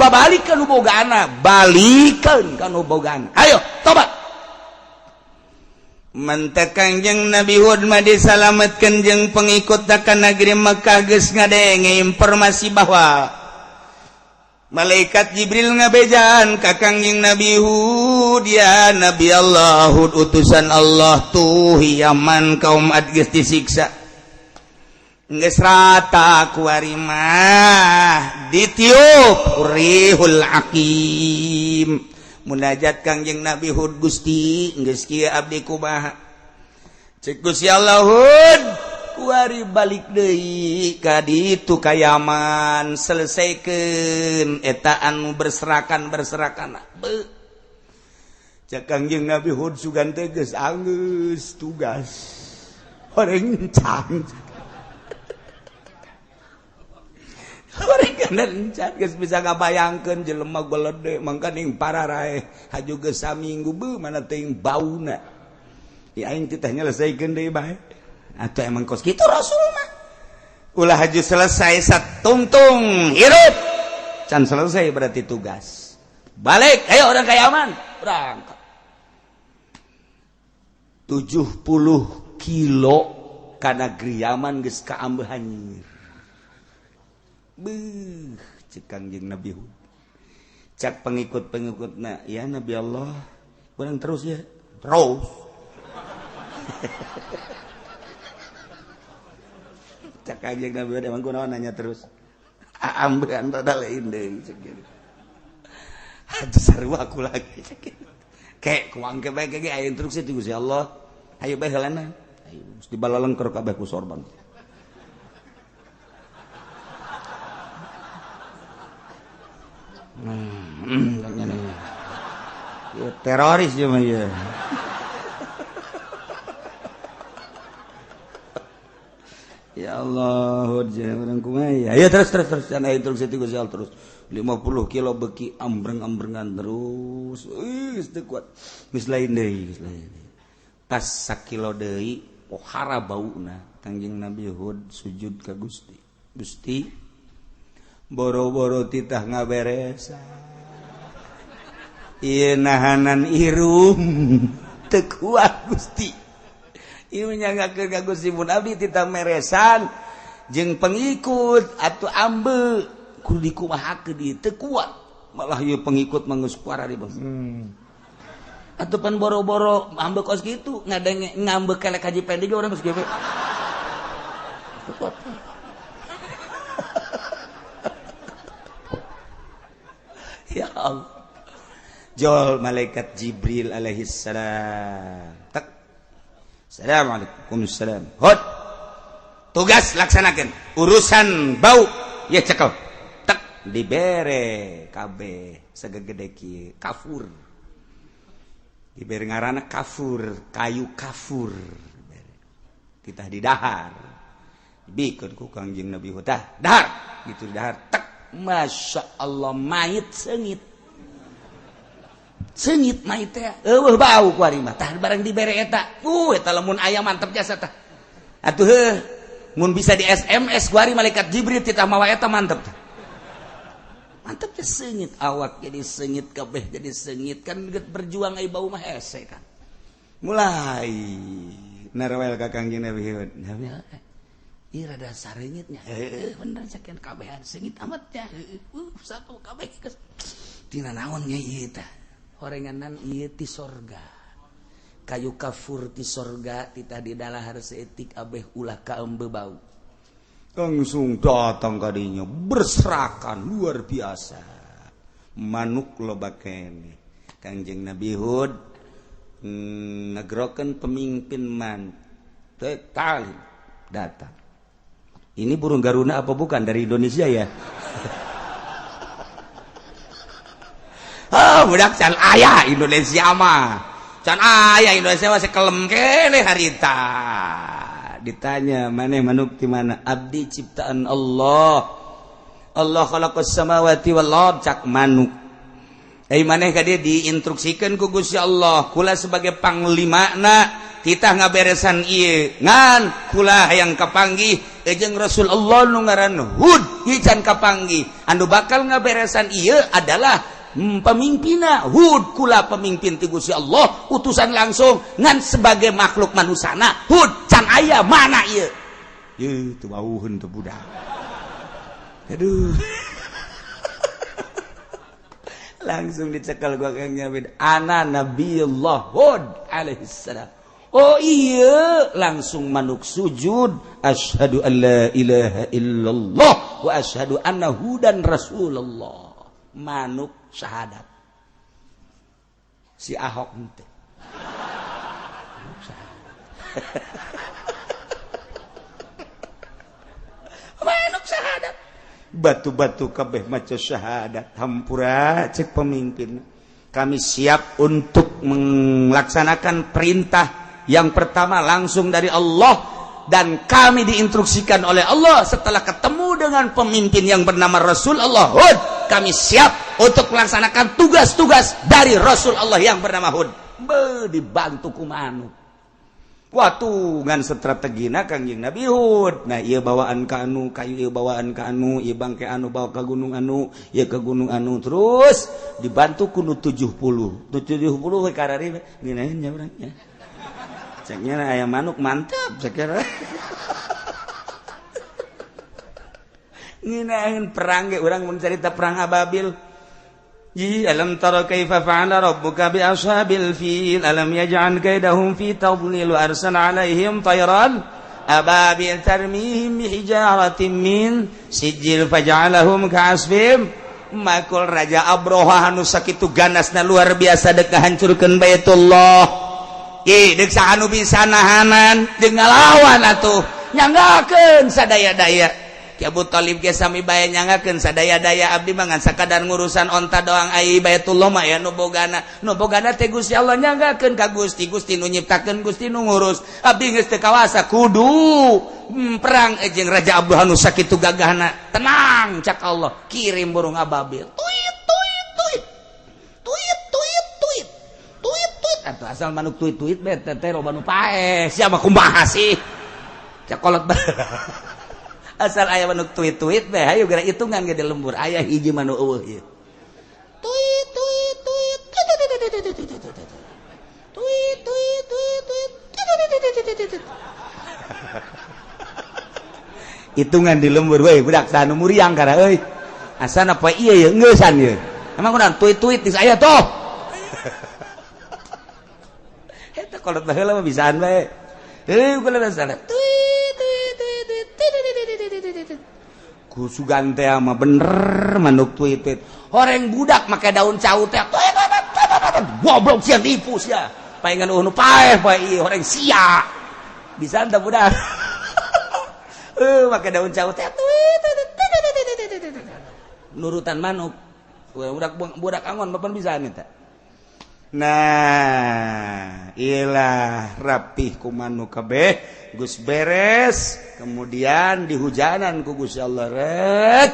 babalik ka nu bogana, balikeun ka nu bogana. Ayo tobat. Mentek Kangjeng Nabi Hud mah disalametkeun jeung pengikut ka negeri Mekah geus ngadenge informasi bahwa Malaikat Jibril ngabejaan ka Kangjeng Nabi Hud, ya Nabi Allah Hud, utusan Allah, tuh Yaman kaum Ad geus disiksa, geus rata kuari mah ditiup rihul aqim. Munajat Kangjeng Nabi Hud, Gusti, geus kieu abdi kumaha? Cek Gusti Allah, Hud, kuari balik deui ka ditu ka Yaman, selesaikeun eta anu berserakan berserakan. Beuh, cek Kangjeng Nabi Hud, sugan teh geus anggeus tugas horeng can. Geus bisa ngabayangkeun jelema golede mangkaning pararaeh haju geus saminggu, beuh, mana teuing bauna. Ya aing teh nyelesaikeun deui bae atuh. Emang kos kitu Rasul mah, ulah haju selesai satungtung hirup can selesai berarti tugas. Balik, ayo orang ka Yaman. Berangkat 70 kilo ka negeri Yaman geus kaambeu hanyir. Beuh, cek Kangjeng Nabi Hud. Cak pengikut-pengikutna, ya Nabi Allah, urang terus ya. Terus. Cak Kangjeng Nabi Hud, emang kunaon nanya terus? Ambean rada lain deui cek gitu. Haji sarua aku lagi cek gitu. Kek kuang ke bae ge aya instruksi ti Gusti Allah. Hayu bae heulana. Hayu geus dibalalengker kabeh ku sorban. Ya, teroris cuma ya. Ya Allah, orang kumaha ya. Ayo terus terus terus cenah instruksi ti Gusti Allah terus. 50 kilo beki ambreng-ambrengan terus. Geus teu kuat. Geus lain deui, geus lain deui. Tas sakilo deui pohara bauna. Kangjeng Nabi Hud sujud ka Gusti. Gusti, boro-boro titah ngaberesan. Ieu nahanan irung teu kuat Gusti. Ieu nyangakeun ka Gusti mun abdi titah meresan jeung pengikut atuh ambe kudu dikumahakeun ieu teu kuat. Malah ieu pengikut mah geus kuara di bawah. Atuh pan boro-boro ambe kos kitu ngadenge ngambe kelek haji pendek urang geus gewe. Teu kuat. Ya Allah. Jol malaikat Jibril alaihi salam. Tak. Assalamualaikum salam. Hud. Tugas laksanakan. Urusan bau ya cekel. Tak dibere kabeh segede kieu kafur. Dibere ngaranna kafur, kayu kafur. Kita didahar. Dibikeun ku Kangjeng Nabi Hud. Dahar gitu dahar. Tak. Masya Allah mayit sengit sengit mayit teh eueuh bau ku ari mah tah barang dibere eta eta lamun aya mantep jasa tah atuh heuh mun bisa di SMS ku ari malaikat Jibril titah mawa eta mantep tah mantep teh sengit awak jadi sengit kabeh jadi sengit kan berjuang ai bau mah hese kan mulai narewel ka Kangjeng Nabi Hud. Ih rada sarengitnya, bener cakian kabehan sengit amat ya, satu kabeh tina naonnya ieu tah horenganan ieu ti sorga kayu kafur ti sorga titah di dalahar seetik abeh ulah kaembe bau. Langsung datang kadinya berserakan luar biasa manuk loba keneh. Kangjeng Nabi Hud ngegrokeun pemimpin man total datang. Ini burung Garuda apa bukan dari Indonesia ya? Oh, budak can aya Indonesia mah. Can aya Indonesia masih kelem kene harita. Ditanya, maneh manuk di mana? Abdi ciptaan Allah. Allah khalaqas samawati wal ard cak manuk. Maneh ka dia diinstruksikan ku Gusti Allah, kula sebagai panglimana titah ngaberesan ieu ngan kula hayang kapanggih Jeung Rasul Allah nu ngaran Hud ieu can kapanggih. Anu bakal ngaberesan ieu adalah pemimpinna Hud, kula pemimpin ti Gusti Allah, utusan langsung ngan sebagai makhluk manusana Hud can aya. Mana ieu? Ieu teu wauheun teu budak. Aduh, langsung dicekal gua Kang Nyabid, ana Nabiullah Hud alaihissalam. Oh iya, langsung manuk sujud, asyhadu an la ilaha illallah wa asyhadu anna hudan rasulullah. Manuk syahadat. Si Ahok henteu. Manuk syahadat. Batu-batu kabeh maca syahadat. Hampura, cek pemimpin. Kami siap untuk melaksanakan perintah yang pertama langsung dari Allah dan kami diinstruksikan oleh Allah setelah ketemu dengan pemimpin yang bernama Rasul Allah Hud, kami siap untuk melaksanakan tugas-tugas dari Rasul Allah yang bernama Hud. Be, dibantu ku manuk. Waktu ngan strategina Kangjeng Nabi Hud. Nah, ieu bawaan ka anu, kayu ieu bawaan ka anu, ieu bangke anu bawa ka gunung anu, ieu ke gunung anu, terus dibantu ku nu 70. 70 we karari ngeunaheun nya urang nya. Ceknya aya manuk mantap cek. Ngeunaheun perang ge urang mun carita perang Ababil. Ji alam tara kaifa fa'ala rabbuka bi ashabil fil alam yaj'al kaidahum fi tadlil wa arsala 'alaihim tayran ababil tarmihim bihijaratin min sijil faj'alahum ka'asfim makul. Raja Abroha anu sakitu ganasna luar biasa dek ngahancurkeun Baitullah. Ih, dek saha nu bisa nahanan jeung ngalawan atuh nyanggakeun sadaya-daya. Ki Abu Thalib ge sami bae nyanggakeun sadaya-daya, abdi mah ngan sakadar ngurusan onta doang, ai Baitullah mah ya nu bogana. Nu bogana teh Gusti Allah, nyanggakeun ka Gusti. Gusti nu nyiptakeun, Gusti nu ngurus. Abdi geus teu kawasa kudu perang jeung Raja Abdul anu sakitu gagahna. Tenang, cak Allah, kirim burung ababil. Tuit tuit tuit. Tuit tuit tuit. Tuit tuit. Atuh asal manuk tuit tuit bae teh loba nu paeh. Siapa kumaha sih? Cak kolot. Asal aya manuk tuit-tuit bae, hayu geura hitungan ge di lembur aya hiji manuk eueuh ieu. Tuit tuit tuit tuit tuit tuit tuit tuit. Hitungan di lembur we budak saha nu muriang kara euy. Asana poe ieu ye ngeusan ieu. Emang kunaon tuit-tuit geus aya toh. Eta kolot baheula mah bisaan bae. Heuh kolot salah. Tuit tuit tuit tuit. Ku sugan teh mah bener manuk tuit tuit. Horeng budak make daun cau teh. Goblok sia, tipu sia. Paingan nu paeh poe ieu horeng sia. Bisa teu budak? Make daun cau teh tuit tuit. Nurutan manuk. Budak budak angon bapan bisa eta. Nah, ilah rapih ku manuk kabeh geus beres, kemudian dihujanan ku Gusti Allah ret.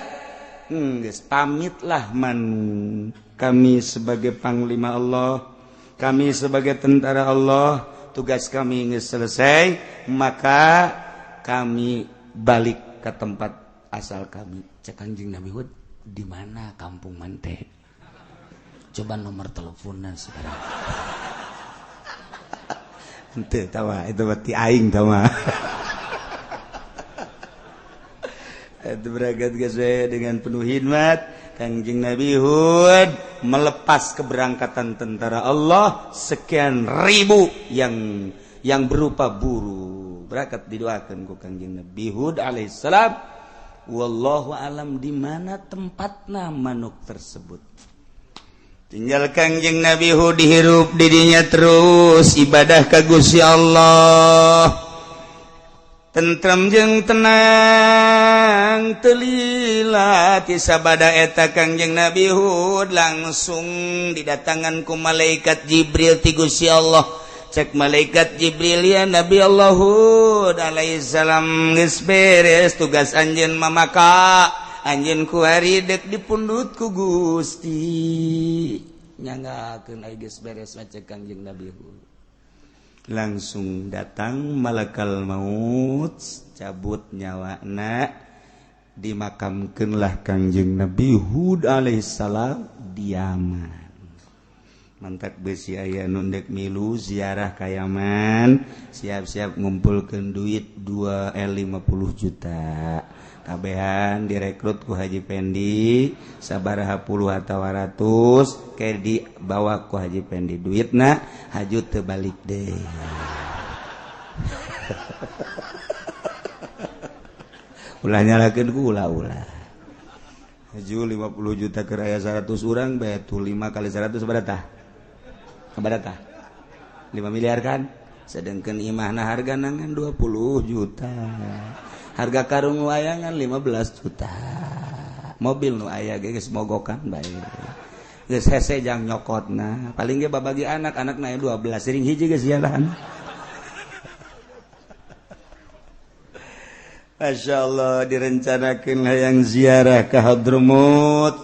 Geus pamitlah manu. Kami sebagai panglima Allah, kami sebagai tentara Allah, tugas kami geus selesai, maka kami balik ke tempat asal kami. Cek Kangjeng Nabi Hud, di mana kampung mante? Coba nomor teleponnya sekarang. Ente tawa itu berarti aing tawa. Itu berangkat guys dengan penuh hikmat Kangjeng Nabi Hud melepas keberangkatan tentara Allah sekian ribu yang berupa buru. Berangkat didoakan ku Kangjeng Nabi Hud alaihissalam. Wallahu alam di mana tempatna manuk tersebut. Tinggal Kangjeng Nabi Hud dihirup didinya terus ibadah ka Gusti Allah. Tentrem jeung tenang telila ti sabada eta Kangjeng Nabi Hud langsung didatangan ku malaikat Jibril ti Gusti Allah. Cek malaikat Jibril, ya Nabi Allah Hud alaihissalam, geus beres tugas anjeun mamaka anjeun ku hari dek dipundut ku Gusti. Nyanggakeun ai geus beres maca Kangjeng Nabi Hud. Langsung datang malakal maut, cabut nyawana, dimakamkanlah Kangjeng Nabi Hud alaihissalam di Yaman. Mantak besi aya nu ndek milu ziarah ka Yaman, siap-siap ngumpulkeun duit 2 50 juta. Kabehan direkrut ku Haji Pendi sabaraha puluh atawa ratus ke dibawa ku Haji Pendi duitna, haju teu balik deui. Ulah nyalakeun ku ulah-ulah. Haju 50 juta keur aya 100 urang bae tuh 5 kali 100 sabaraha tah? Sabaraha tah? 5 miliar kan? Sedangkan imahna harga nangan 20 juta. Harga karung wayangan 15 juta. Mobil nu aya ge geus mogokan bae. Geus hese jang nyokotna. Paling ge babagi anak, anakna 12 sering hiji geus jalan. Masya Allah, direncanakan hayang ziarah ke Hadramut,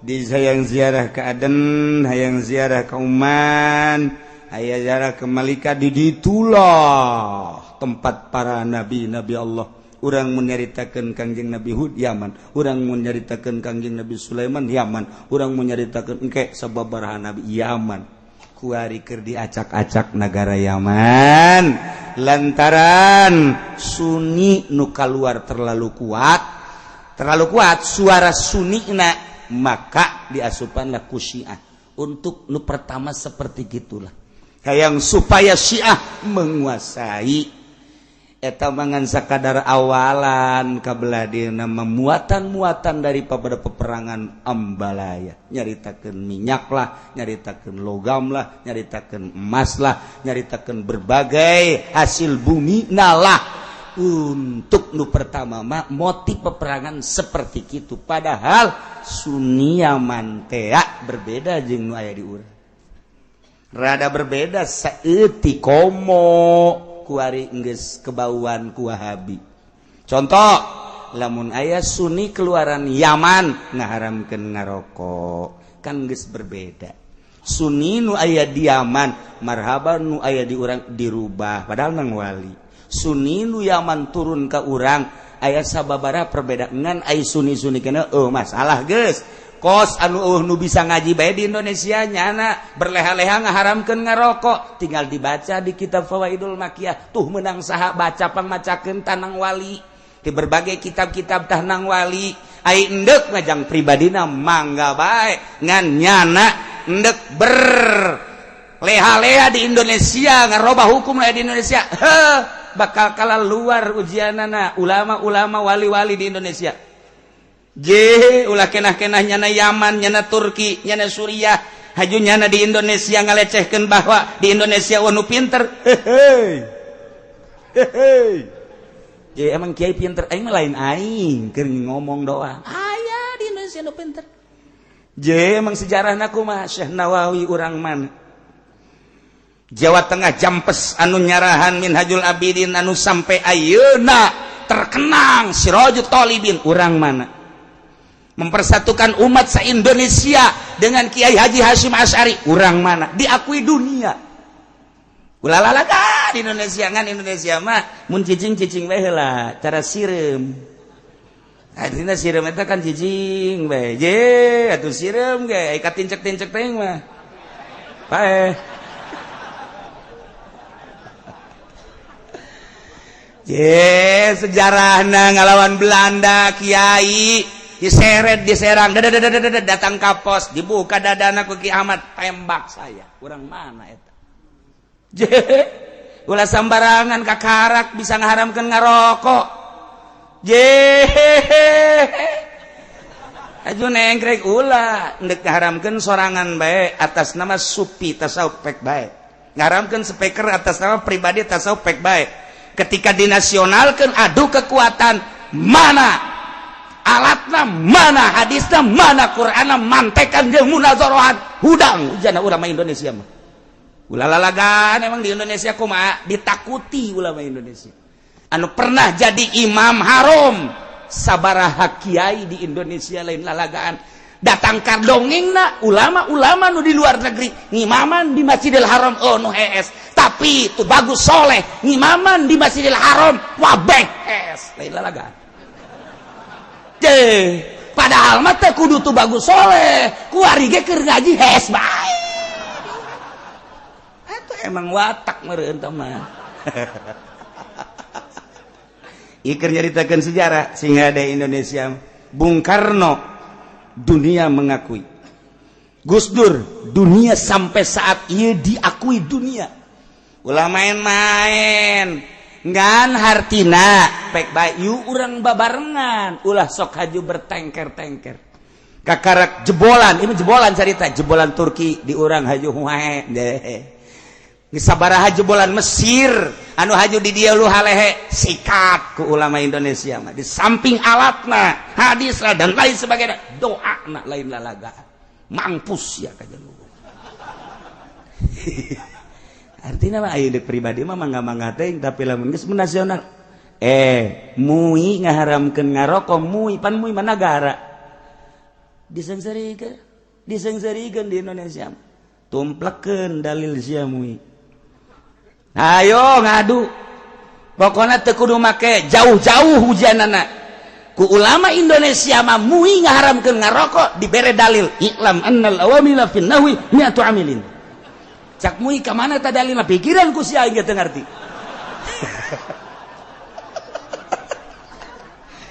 di hayang ziarah ke Aden, hayang ziarah ke Uman, hayang ziarah ke Malika, di ditulah tempat para nabi-nabi Allah. Urang menyaritakeun Kangjeng Nabi Hud Yaman, urang menyaritakeun Kangjeng Nabi Sulaiman Yaman, urang menyaritakeun engke sababaraha nabi Yaman. Kuari keur diacak-acak nagara Yaman lantaran Sunni nu kaluar terlalu kuat suara Sunni na, maka diasupanlah ku Syiah. Untuk nu pertama seperti gitulah, hayang supaya Syiah menguasai eta mangan sakadar awalan kabeladina memuatan-muatan daripada peperangan Ambalaya, nyaritakeun minyak lah, nyaritakeun logam lah, nyaritakeun emas lah, nyaritakeun berbagai hasil bumi nalah. Untuk nu pertama mah motif peperangan seperti itu, padahal Sunni Yaman tea berbeda jeung nu aya di urang, rada berbeda saeutik komo kuari enggeus kebauan ku Wahabi. Contoh, lamun aya Sunni keluaran Yaman ngaharamkeun ngarokok, kan geus berbeda. Sunni nu aya di Yaman marhaban, nu aya di urang dirubah padahal nang wali. Sunni nu Yaman turun ka urang aya sababaraha perbedaan, ai Sunni-Sunni kena oh masalah geus. Kos anu nu bisa ngaji bae di Indonesia nyana berleha-leha ngaharamkeun ngarokok, tinggal dibaca di kitab Fawaidul Makiyah tuh menang saha baca pangmacakeun tanang wali di berbagai kitab-kitab tanang wali. Ai endek ngajang pribadina mangga bae, ngan nyana endek berleha-leha di Indonesia ngarobah hukum lah di Indonesia, heh, bakal kalah luar ujianana ulama-ulama wali-wali di Indonesia. J ulah kenah-kenah nyana Yaman, nyana Turki, nyana Suriah, haju nyana di Indonesia ngalecehkeun bahwa di Indonesia nu pinter. Hehe. Hehe. Je emang kiai pinter aing mah lain aing keur ngomong doang. Aya di Indonesia nu pinter. Je emang sejarahna kumaha Syekh Nawawi urang mana? Jawa Tengah Jampes anu nyarahan Minhajul Abidin anu sampai ayeuna terkenang Sirajut Thalibin urang mana? Mempersatukan umat se-Indonesia dengan Kiai Haji Hasyim Asy'ari urang mana? Diakui dunia. Ulah lalaga di Indonesia, ngan Indonesia mah mun cicing-cicing bae heula cara sireum. Artinya sireum eta kan cicing bae. Je atuh sireum ge ai katincek-tincek teh mah. Paeh. Je sejarahna ngalawan Belanda kiai diseret diserang datang ka pos dibuka dadana ku Ki Ahmad tembak saya urang mana eta. Je ulah sambarangan kakarak bisa ngaharamkeun ngarokok. Je aju nengkrek ulah ndek ngaharamkeun sorangan bae atas nama supi tasawuf pek bae, ngaharamkeun speaker atas nama pribadi tasawuf pek bae. Ketika dinasionalkeun adu kekuatan mana alatna, mana hadisna, mana Qur'anna, mantekan jeung munazarahan hudang ujana ulama Indonesia mah. Ulah lalagan emang di Indonesia kumaha ditakuti ulama Indonesia. Anu pernah jadi imam haram sabaraha kiai di Indonesia lain lalagaan. Datang ka dongengna ulama-ulama nu di luar negeri ngimaman di Masjidil Haram, oh, nu hees. Tapi Tubagus Soleh ngimaman di Masjidil Haram, wabeh hees, lain lalagaan. Padahal mah teh kudu Tubagus Soleh, kuari ge keur ngaji hees bae. Eta emang watak meureun tah mah. Iker nyaritakeun sejarah sehingga ada Indonesia. Bung Karno dunia mengakui, Gus Dur dunia sampai saat ia diakui dunia. Ulah main-main ngan hartina pek bae yuk urang babarengan, ulah sok haju bertengker-tengker. Kakarak jebolan ini, jebolan cerita jebolan Turki di urang haju wae deh. Sabaraha jebolan Mesir anu haju di dia lu halehe, sikat ku ulama Indonesia mah. Di samping alatna, hadis lah dan lain sebagainya, doa na lain lalaga, mampus ya kajian. Artinya mah ayo pribadi mah mangga mangga teuing, tapi lamun geus nasional, MUI ngaharamkeun ngarokok, MUI pan MUI mah nagara, diseungseurikeun, diseungseurikeun di Indonesia. Tumplekeun dalil sia MUI, ayo ngadu. Pokoknya teu kudu make jauh-jauh hujanana ku ulama Indonesia mah. MUI ngaharamkeun ngarokok, dibere dalil i'lam annal awamila fin nahwi mi'atu amilin. Cak MUI, ka mana ta dalilna? Pikiran ku sia, aing teu ngarti.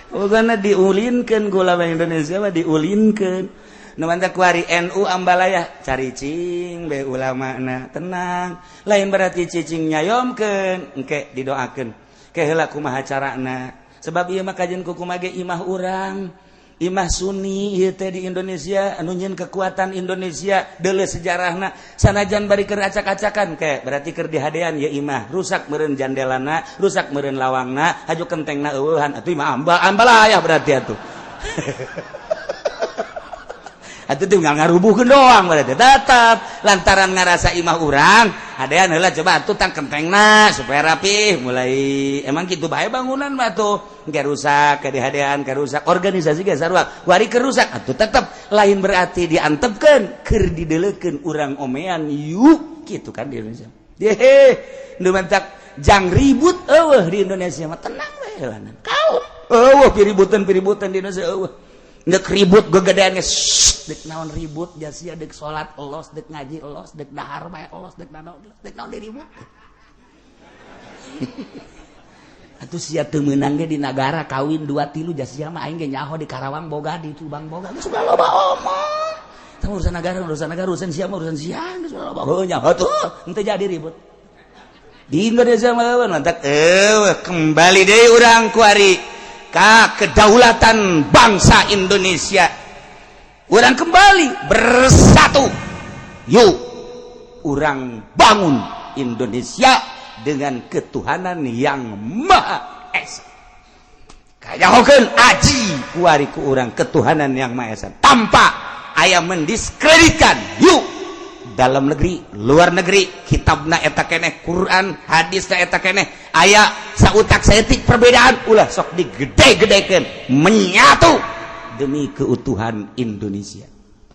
Pokoknya diulinkeun ku ulama Indonesia mah, diulinkeun. Nu mantak kuari NU ambalaya cari cing be ulama na tenang, lain berarti cicing nyayomkeun, engke didoakeun ke heula kumaha carana, sebab ieu mah kajian kumaha ge imah urang, imah Sunni ieu teh di Indonesia anu nyieun kekuatan Indonesia. Deuleu sejarahna, sanajan bari keur acak-acakan ke berarti keur dihadean ya imah rusak meureun, jandelana rusak meureun, lawangna haju kentengna eueuhan, atuh imah ambalaya berarti atuh. Atuh tinggal ngarubuhkeun doang berarti. Tetap lantaran ngarasa imah urang, hadean heula coba atuh tang kentengna supaya rapih. Mulai emang kitu bae bangunan mah tuh, engke rusak ke dihadean, ke rusak organisasi ge sarua wari ke rusak. Atuh tetep lain berarti diantepkeun, keur dideleukeun urang omean yuk kitu kan di Indonesia. Dehe nu mantak jang ribut eueuh di Indonesia mah, tenang we heulanan, kalem, eueuh piributan-piributan di Indonesia eueuh. Dek ribut gegedean ge dek naon ribut jasia, dek salat elos, dek ngaji elos, dek dahar bae elos, dek naon dek naon diribut. Atuh sia teu meunang ge di nagara kawin dua tilu jasia mah, aing ge nyaho di Karawang boga, di Subang boga, geus ulah loba omong. Tah urusan nagara, urusan nagara, urusan sia mah urusan sia, geus ulah loba heuh nyaho tuh henteu jadi ribut. Di Indonesia mah mantak eueuh. Kembali deui urang kuari ka kedaulatan bangsa Indonesia, urang kembali bersatu, yuk urang bangun Indonesia dengan ketuhanan yang Maha Esa. Kayahokeun aji kuari ku urang ketuhanan yang Maha Esa tanpa aya mendiskreditkan. Yuk, dalam negeri, luar negeri, kitabna eta keneh, Quran, hadisna eta keneh, aya sautak saeutik perbedaan ulah sok digede-gedekeun, menyatu demi keutuhan Indonesia.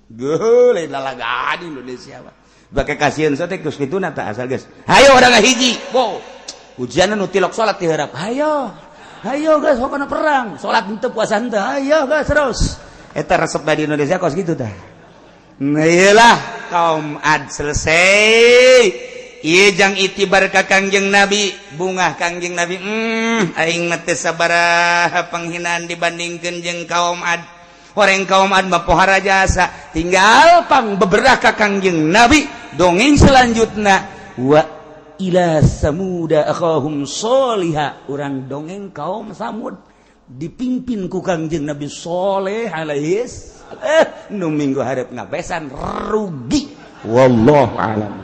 Geuh, lain lalagaan Indonesia mah. Bake kasihan sote geus kitu na tah, asal geus. Hayo urang ngahiji. Wow. Ujian nu tilok salat diharap. Hayo. Hayo geus pokona perang, salat henteu, puasa henteu. Hayo geus terus. Eta resep di Indonesia kos kitu tah. Nah, iyalah kaum Ad selesai. Ieu jang itibar ka Kangjeng Nabi, bungah Kangjeng Nabi. Aing mah teu sabaraha penghinaan dibandingkeun jeung kaum Ad. Orang kaum Ad mah pohara jasa, tinggal pang beberapa Kangjeng Nabi. Dongeng selanjutnya wa ila samuda akhahum sholiha, urang dongeng kaum Samud dipimpin ku Kangjeng Nabi Soleh alaihi. Nu minggu hareup ngabesan rugi, wallahu a'lam.